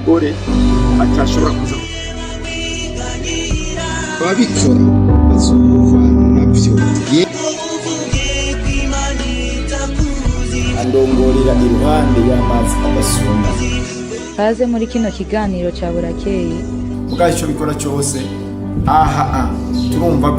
Umugore atashobora kuza. Ababikora bazovana navyo. Andongorera iruhande y'amazi adasuma. Kaze muri kino kiganiro ca Burakeye. Mugabo icyo bikora cyose aha turumva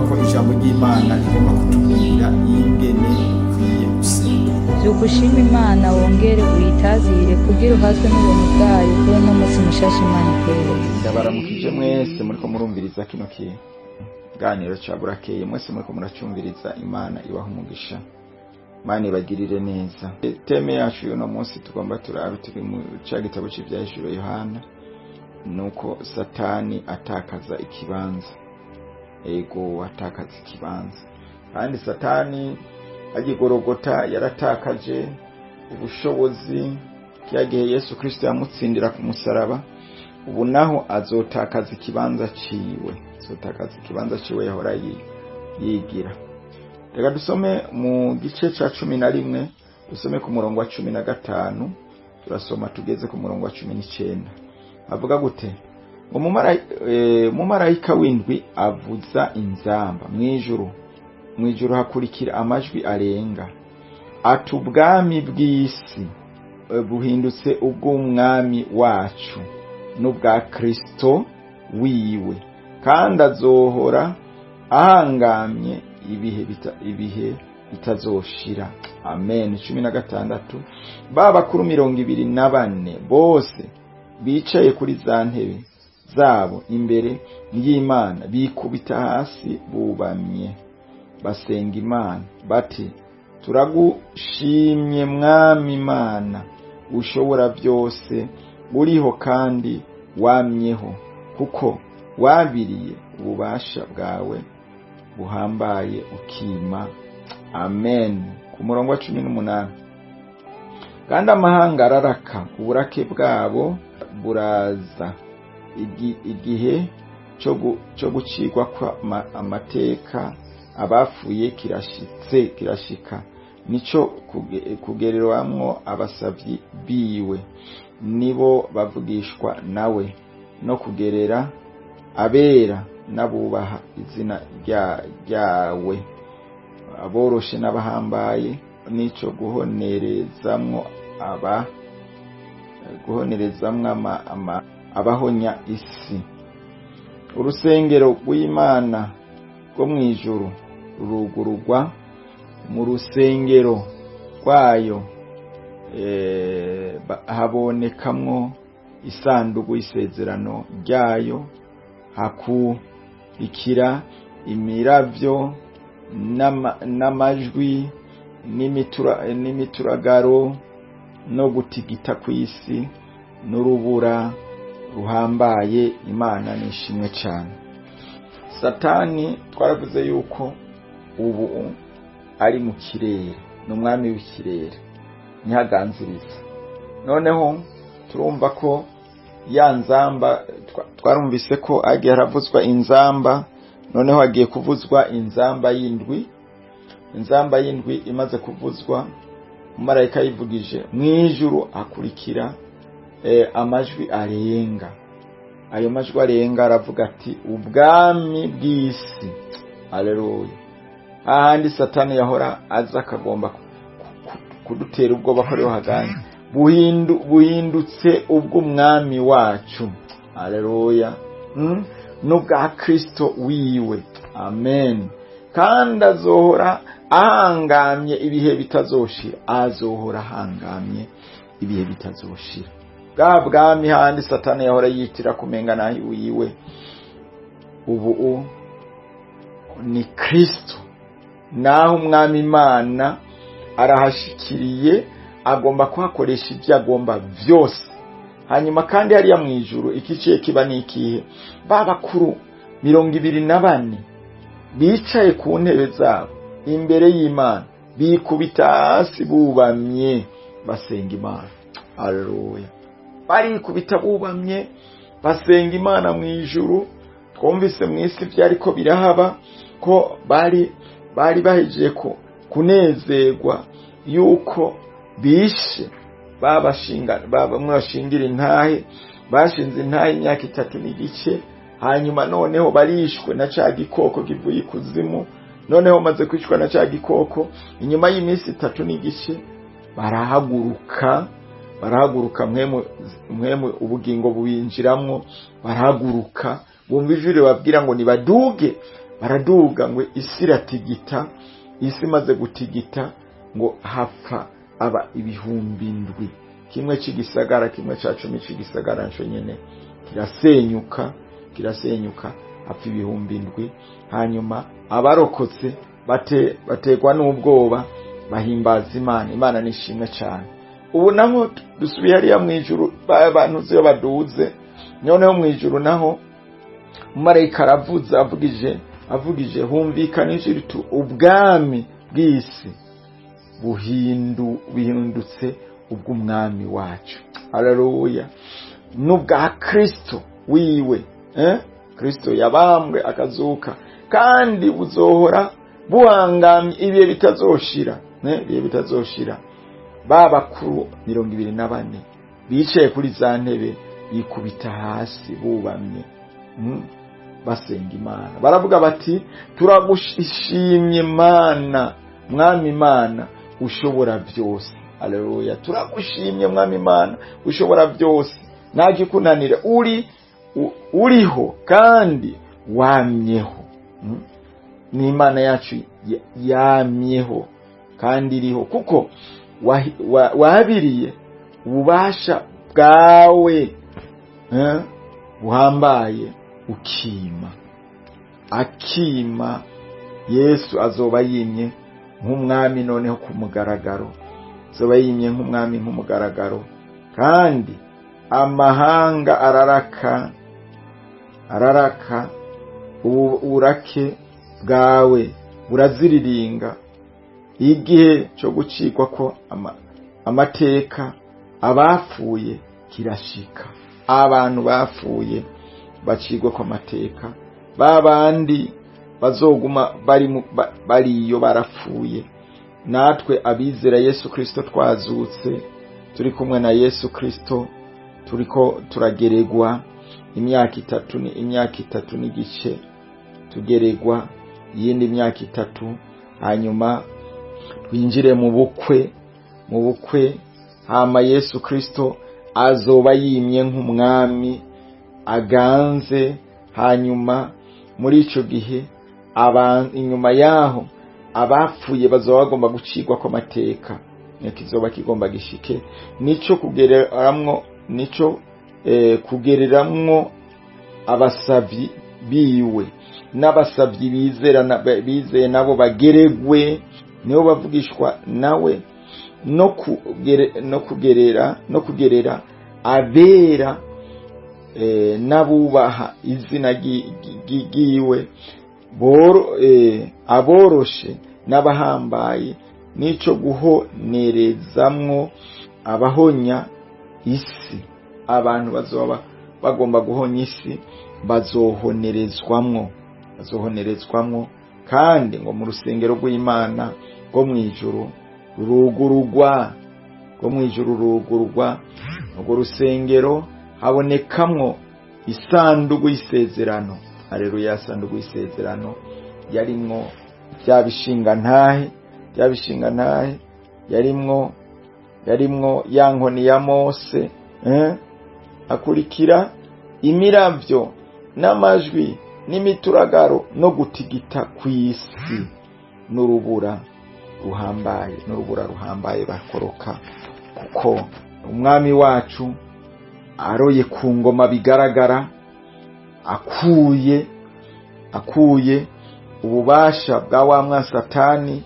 ko ijambo ry'Imana rigomba kutubwira ingene ukwiye gusenga. Vyuka ushima Imana, wongere uyitazire kugira uhazwe n'ubuntu bwayo kuri uno munsi mushasha Imana ikweretse. Ndabaramukije mwese muriko murumviriza kino kiganiro ca Burakeye. Mwese muriko muracumviriza, Imana ibaha umugisha, Imana ibagirire neza. Thème yacu y'uno munsi tugomba turabe, turi mu ca gitabo c'Ivyahishuriwe Yohana, nuko Satani atakaza ikibanza. Ego, atakaza ikibanza. Kandi Satani agigorogota yaratakaje ubushobozi kya gihe Yesu Kristo yamutsindira ku musaraba. Ubu naho azotakaza ikibanza ciwe, azotakaza ikibanza ciwe yahora yigira. Reka dusome mu gice ca 11, dusome ku murongo wa 15, turasoma tugeze ku murongo wa 19. Avuga gute? Ngo umumarayika w'indwi avuza inzamba mw'ijuru, mw'ijuru hakurikira amajwi arenga ati: "Ubwami bw'isi buhindutse ubw'Umwami wacu n'ubwa Kristo wiwe, kandi azohora ahangamye ibihe bitazoshira." Amen. 16: ba bakuru 24 bose bicaye kuri za ntebe zabo imbere y'Imana bikubita hasi bubamye, basenga Imana bati: "Turagushimye, Mwami Imana ushobora byose, uriho kandi wamyeho, kuko wabiriye ububasha bwawe buhambaye ukima." Amen. Ku murongo wa 18: kandi amahanga araraka, uburake bwabo buraza, igihe cyo gucirwa kwa amateka abapfuye kirashitse, kirashika, nico kugererwamwo abasavyi biwe, nibo bavugishwa nawe, no kugerera abera n'abubaha izina ryawe, aboroshe n'abahambaye, nico guhonerezamwo abahonya isi. Urusengero rw'Imana rwo mw'ijuru rurugurugwa, mu rusengero rwayo habonekamwo isanduku y'isezerano ryayo, hakurikira imiravyo n'amajwi n'imituragaro no gutigita kw'isi n'urubura ruhambaye. Imana nishimwe cyane. Satani twaravuze yuko ubu ari mu kirere, ni umwami w'ikirere, ntihaganziriza. Noneho turumva ko ya nzamba, twarumvise ko agiye haravuzwa inzamba, noneho hagiye kuvuzwa inzamba y'indwi. Inzamba y'indwi imaze kuvuzwa, umumarayika yivugije, mu ijuru hakurikira amajwi arenga. Ayo majwi arenga aravuga ati: "Ubwami bw'isi", aleluya, hahandi Satani yahora aza akagomba kudutera ubwoba ko ariho haganje, buhindutse ubw'Umwami wacu, aleluya, n'ubwa Kristo wiwe. Amen. Kandi azohora ahangamye ibihe bitazoshira, azohora ahangamye ibihe bitazoshira. Bwa bwami handi Satani yahora yitira kumenga naho wiwe, ubu ni Kristo. Naho Umwami Imana arahashikiriye, agomba kuhakoresha ibyo agomba byose. Hanyuma kandi hariya mu ijuru ikiciye kiba ni ikihe? Ba bakuru 24 bicaye ku ntebe zabo imbere y'Imana bikubita hasi bubamye, basenga Imana. Aleluya! Barikubita bubamye, basenga Imana mu ijuru. Twumvise mu isi byariko birahaba, ko bari bahejeje kunezerwa yuko bishe Babashinga, bamwe bashingira intahe, bashinze intahe imyaka 3 n'igice. Hanyuma noneho barishwe na ca gikoko kivuye ikuzimu. Noneho maze kwicwa na ca gikoko, inyuma y'iminsi 3 n'igice barahaguruka, barahaguruka, mpwemu, mpwemu ubugingo bubinjiramwo, barahaguruka, bumva ijwi ribabwira ngo nibaduge. Baraduga, ngo isi iratigita. Isi imaze gutigita, ngo hapfa aba 7000. Kimwe c'igisagara, 1/10 c'igisagara nco nyene kirasenyuka, kirasenyuka, hapfa 7000. Hanyuma abarokotse bategwa n'ubwoba, bahimbaza Imana. Imana nishimwe cyane. Ubu naho dusubiye hariya mu ijuru, abantu iyo baduze. Noneho mu ijuru naho umumarayika aravuze, avugije, humvikana ijwi riti: "Ubwami bw'isi buhindutse ubw'Umwami wacu, haleluya, n'ubwa Kristo wiwe." Kristo yabambwe akazuka, kandi buzohora buhangamye ibihe bitazoshira, ibihe bitazoshira. Ba bakuru 24 bicaye kuri za ntebe bikubita hasi bubamye, basenga Imana, baravuga bati: "Turagushimye Mana, Mwami Imana ushobora byose." Aleluya! "Turagushimye Mwami Imana ushobora byose, ntagikunanira, uri uriho kandi wamyeho." Ni Imana yacu yamyeho kandi iriho, kuko wabiriye ububasha bwawe buhambaye, ukima akima. Yesu azoba yimye nk'umwami noneho ku mugaragaro, azoba yimye nk'umwami nk'umugaragaro, kandi amahanga araraka, araraka uburake bwawe buraziriringa. Igihe cyo gucikwa ko amateka abapfuye kirashika. Abantu bapfuye bacigwa ko amateka, ba bandi bazoguma bari bariyo barapfuye. Natwe abizera Yesu Kristo twazutse, turi kumwe na Yesu Kristo, turiko turageregwa imyaka 3, ni imyaka 3 n'igice, tugeregwa iyindi myaka 3, hanyuma twinjire mu bukwe, mu bukwe. Hama Yesu Kristo azoba yimye nk'umwami aganze. Hanyuma muri ico gihe, inyuma yaho abapfuye bazoba bagomba gucigwa kw'amateka, kizoba kigomba gishike, nico kugereramwo, nico kugereramwo abasavyi biwe n'abasavyi bizera bizeye nabo bageregwe, nibo bavugishwa nawe, no kugerera abera n'abubaha izina ryiwe, aboroshe n'abahambaye, n'ico guhonerezamwo abahonya isi. Abantu bazoba bagomba guhonya isi bazohonerezwamwo, bazohonerezwamwo. Kandi ngo mu rusengero rw'Imana rwo mu ijuru rurugurugwa, rwo mu ijuru rurugurugwa. Urwo rusengero habonekamwo isanduku y'isezerano. Aleluya! Isanduku y'isezerano yarimwo bya bishingantahe, bya bishingantahe, yarimwo ya nkoni ya Mose. Akurikira imiravyo n'amajwi n'imituragaro no gutigita kw'isi n'urubura ruhambaye, n'urubura ruhambaye bakoroka, kuko Umwami wacu aroye ku ngoma bigaragara, akuye ububasha bwa wa Satani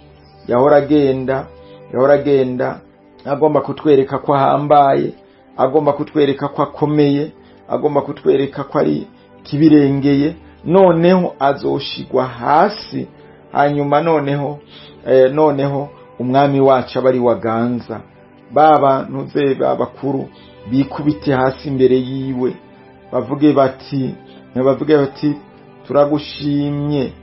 yahora agenda agomba kutwereka ko ahambaye, agomba kutwereka ko akomeye, agomba kutwereka ko ari kibirengeye. Noneho azoshigwa hasi. Hanyuma noneho Umwami wacu aba ari waganza. Baba ntuze babakuru bikubite hasi imbere yiwe, bavuge bati: "Turagushimye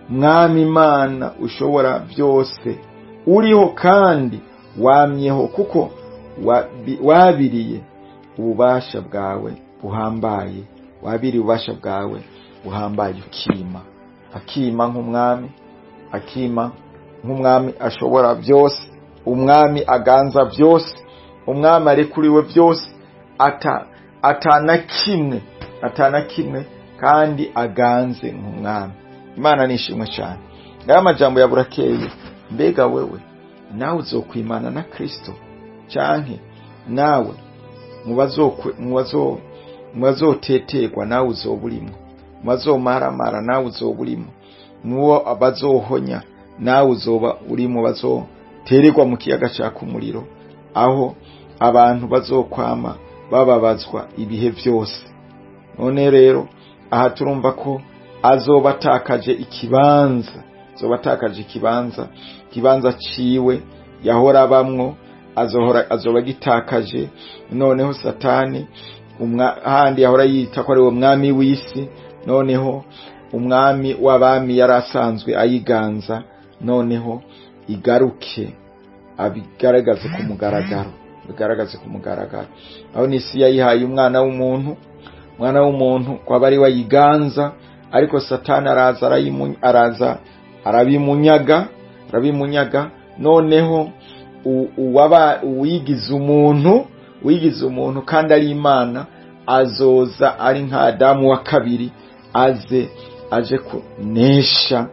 Mwami Imana ushobora byose, uriho kandi wamyeho, kuko Wabiriye ububasha bwawe buhambaye, wabiriye ububasha bwawe buhambaye, ukima, akima nk'umwami, akima nk'umwami ashobora byose, umwami aganza byose, umwami arekuriwe byose, atana kimwe, atana kimwe, kandi aganze nk'umwami. Imana nishimwe cyane. Ngaya majambo ya Burakeye. Mbega wewe nawe uzokwimana na Kristo, canke nawe mubazoteterwa nawe uzoburimo, mubazomaramara nawe uzoburimo, mubo abazohonya nawe uzoba urimo, bazotererwa mu kiyaga caka umuriro, aho abantu bazokwama bababazwa ibihe byose. None rero aha turumva ko azoba atakaje ikibanza, azoba atakaje ikibanza, ikibanza ciwe yahora abamwo azohora azoba gitakaje. Noneho Satani handi yahora yita ko ari we mwami w'isi, noneho umwami w'abami yari asanzwe ayiganza, noneho igaruke abigaragaze ku mugaragaro, bigaragaze ku mugaragaro. Aho n'isi yayihaye umwana w'umuntu, umwana w'umuntu kwaba ari we ayiganza, ariko Satani araza araza arabimunyaga, arabimunyaga. Noneho uwaba uwigize umuntu, uwigize umuntu kandi ari Imana, azoza ari nka Adamu wa kabiri, aze aje kunesha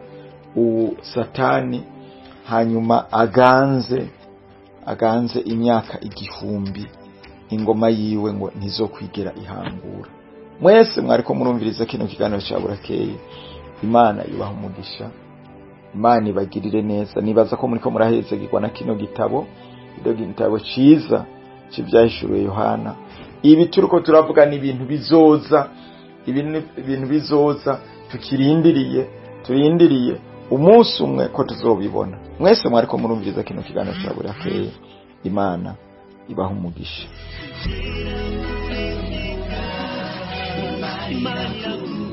ubu Satani, hanyuma aganze imyaka 1000, ingoma yiwe ngo ntizokwigera ihangura. Mwese mwariko murumviriza kino kiganiro cya Burakeye, Imana ibaha umugisha, Imana ibagirire neza. Nibaza ko muriko murahezagirwa na kino gitabo, kino gitabo ciza c'ivyahishuriwe Yohana. Ibi turiko turavuga ni ibintu bizoza, ibintu bizoza tukirindiriye, turindiriye umunsi umwe ko tuzobibona. Mwese mwariko murumviriza kino kiganiro cya Burakeye, Imana ibaha umugisha. Imana.